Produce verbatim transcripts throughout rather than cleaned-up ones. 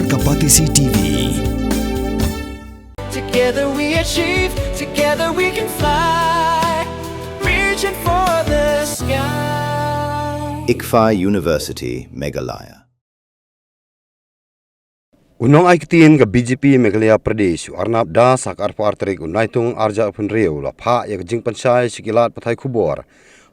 Ka Batesi T V. Together we achieve, together we can fly, reaching for the sky. ICFAI University, Meghalaya. U nongai ktien ka B J P Meghalaya Pradesh, u Arnab Das, ha ka arphew ar tarik u Naitung arhajar arphew hynriew, u la phah ïa ka jingpynshai sha ki lad pathai khubor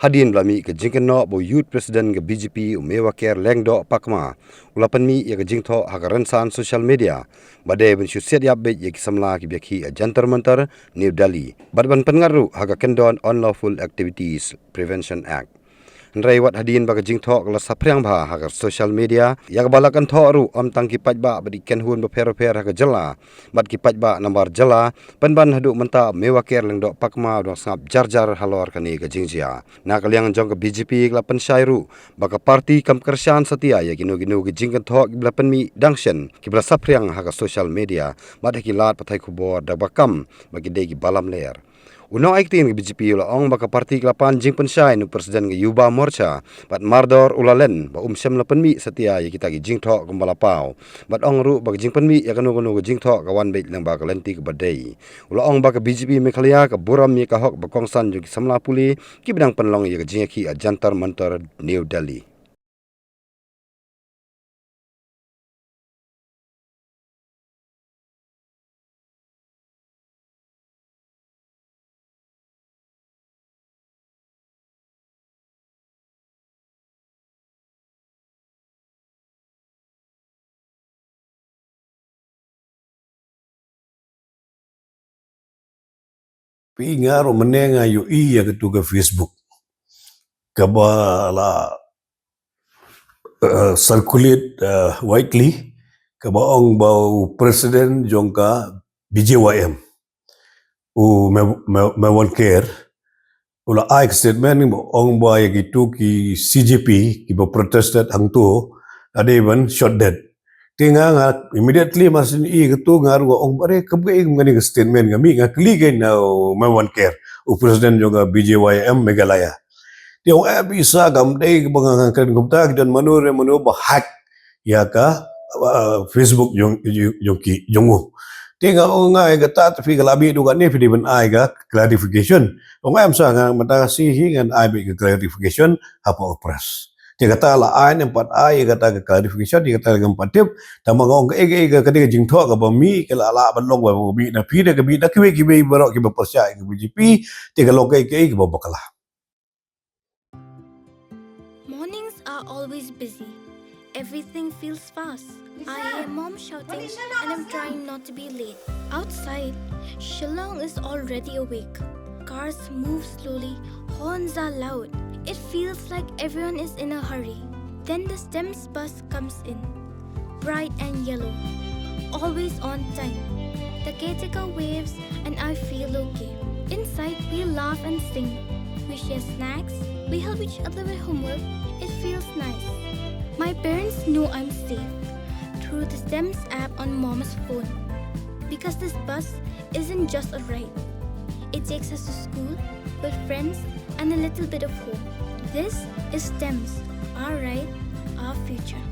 hadien ba la mih ka jingkynnoh ba u Youth President ka B J P, u Mewaker Lyngdoh Pakma, u la pynmih ïa ka jingthoh ha ka rynsan social media ba dei ban shu siat ïap beit ïa ki samla kiba ïakhih ha Jantar Mantar, New Delhi, bad ban pynngat ruh ha ka kyndon Unlawful Activities Prevention Act. Hynrei wat hadien ba ka jingthoh ka la saphriang bha ha ka social media, ïa kaba la kynthoh ruh ym tang ki paidbah bad ki kynhun bapher bapher ha ka jylla bad ki paidbah namar jylla, pynban haduh mynta u Mewaker Lyngdoh Pakma u dang sngap jar jar halor kane ka jingjia. Na ka liang jong ka B J P ka la pynshai ruh ba ka party kam kyrshan satia ïa kino kino ki jingkynthoh kiba la pynmih dang shen kiba la saphriang ha ka social media bad ha ki lad pathai khubor da kaba kam ba ki dei kiba lamler. U nongai ktien ka B J P u la ong ba ka party ka la pan jingpynshai na u President ka Yuva Morcha bad mardor u la len ba um shym la pynmih satia ïa kita ki jingthoh kumba la paw, bad ong ruh ba ka jingpynmih ïa kano kano ka jingthoh ka wan beit lyngba ka lynti kaba dei. U la ong ba ka B J P Meghalaya ka burom ïa ka hok ba kongsan jong ki samla pule kiba dang pynlong ïa ka jingïakhih ha Jantar Mantar, New Delhi. Phi, nga ruh mynne nga ïohi ïa katu ka Facebook kaba la, eh, circulate, eh, widely, kaba ong ba u president jong ka B J Y M, u Me-, Me-, Mewaker, u la ai ka statement ba ong ba ïa kitu ki C J P kiba protested hangtu, la dei ban shot dead. Te nga, nga immediately mar shu ïohi katu nga ruh nga ong, "Ba re, kaba ïa kane ka statement ka mih?" Nga kylli kane u Mewaker, u president jong ka B J Y M Meghalaya. Te ong, "Eh, bisa kam dei kaba nga, nga kren kumta, ki don mano re mano ba hack ïa ka, uh, Facebook jong, jong, jong ki, jong u." Te nga ong, "Nga ïa kata, te phi ka la mih duh kane, phi dei ban ai ka clarification." Ong, "Em sa, nga mynta ka sngi hi ngan ai beit ka clarification hapoh ka press." Te kata la ai, ne em pat ai ïa kata ka clarification, ïa kata la ngam pat tip. Tangba nga ong kaei kaei ka, ka dei ka jingthoh kaba mih, ka la lah ban long ba mih na phi, ne ka mih na kiwei kiwei baroh kiba pyrshah ïa ka B J P, te ka long kaei kaei kaba bakla. Mornings are always busy. Everything feels fast. I hear mom shouting and I'm trying not to be late. Outside, Shillong is already awake. Cars move slowly, horns are loud. It feels like everyone is in a hurry. Then the STEMS bus comes in, bright and yellow, always on time. The caretaker waves and I feel okay. Inside, we laugh and sing. We share snacks. We help each other with homework. It feels nice. My parents know I'm safe through the STEMS app on mom's phone. Because this bus isn't just a ride. It takes us to school, with friends, and a little bit of home. This is STEMS, our ride, our future.